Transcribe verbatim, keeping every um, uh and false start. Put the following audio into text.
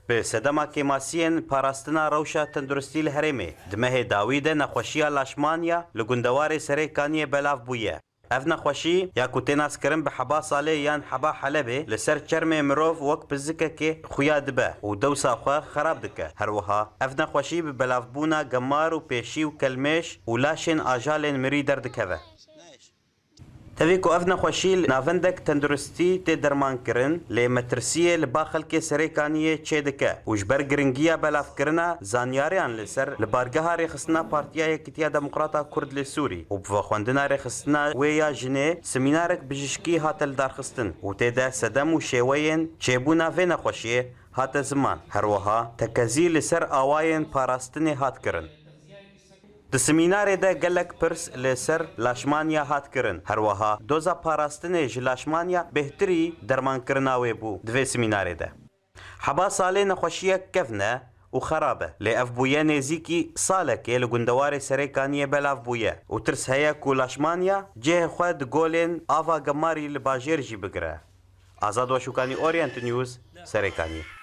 Bi sedema kêmasiyên parastina rewşa tenduristî li herêmê, di mehê dawî de nexweşiya laşmanya li gundewarê Serê Kaniyê belav bûye. Ev nexweşî ya ku tê naskirin bi heba Salê yan heba Helebê li ser çermê mirov wek pizikekê xuya dibe û dewsa xwe xerab dike. Her wiha ev nexweşî bi belavbûna gemar û pêşî û kelmêş û laşên ajalên mirî derdikeve. Tevî ku ev nexweşî li navendek tenduristî tê dermankirin, lê metirsiyê li ba xelkê Serê Kaniyê çêdike û ji ber giringiya belavkirina zanyariyan li ser li bargeha rêxistina Partiya Yekîtiya Demokrata Kurd li Sûrî û bi vexwendina rêxistina wê ya jinê, semînarek bijîşkî hate lidarxistin û tê de sedem û şêweyên çêbûna vê nexweşiyê hate ziman. Her wiha tekezî li ser awayên parastinê hat kirin. Di semînarê de gelek pirs li ser laşmanya hat kirin. Her wiha doza parastinê ji laşmanya bêhtirî dermankirina wê bû di vê semînarê de. Heba Salê nexweşiyek kevn e û xerab e. Lê ev bûye nêzîkî salekê li gundewarê Serê Kaniyê belav bûye û tirs heye ku laşmanya cihê xwe di golên ava gemarî li bajêr jî bigire. Azad Weşûkanî, Orient News, Serê Kaniyê.